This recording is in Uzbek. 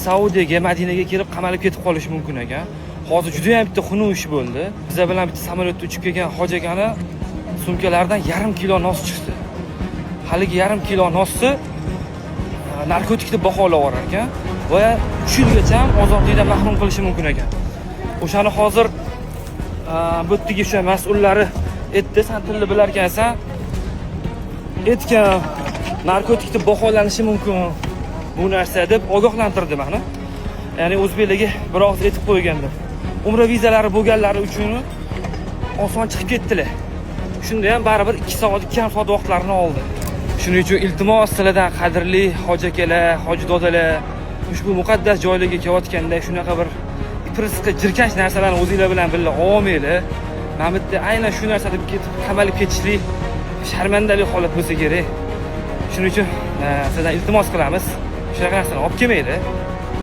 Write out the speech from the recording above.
Saudiyaga, Madinaga kelib qamalib ketib qolishi mumkin ekan. Hozir juda ham bitta xunuk ish bo'ldi. Bizlar bilan bitta samolyotda uchib kelgan hoji akani sumkalaridan yarim kilo nos chiqdi. Haligi yarim kilo nosni narkotik deb baholab yuborar ekan va 3 yilgacha ozodlikdan mahrum qilishi mumkin ekan. O'shani hozir bu yerdagi o'sha mas'ullari aytdi, san tilni bilar ekansan, aytgan, narkotik deb baholanishi mumkin bu narsa deb ogohlantirdi mani. Ya'ni o'zbeklarga bir og'iz aytib qo'ygan deb. Umra vizalari bo'lganlari uchun oson chiqib ketdilar. Shunda ham baribir 2 soat, 2,5 soat vaqtlarini oldi. Shuning uchun iltimos sizlardan, qadrli hoji akalar, hoji dodalar, ushbu muqaddas joylarga kelayotganda shunaqa bir iprisqi jirkanch narsalarni o'zinglar bilan birga olmanglar. Mana bu yerda aynan shu narsa deb ketib qamalib ketishlik sharmandali holat bo'lsa kerak. Shuning uchun sizdan iltimos qilamiz. Shunaqa narsani olib kelmanglar.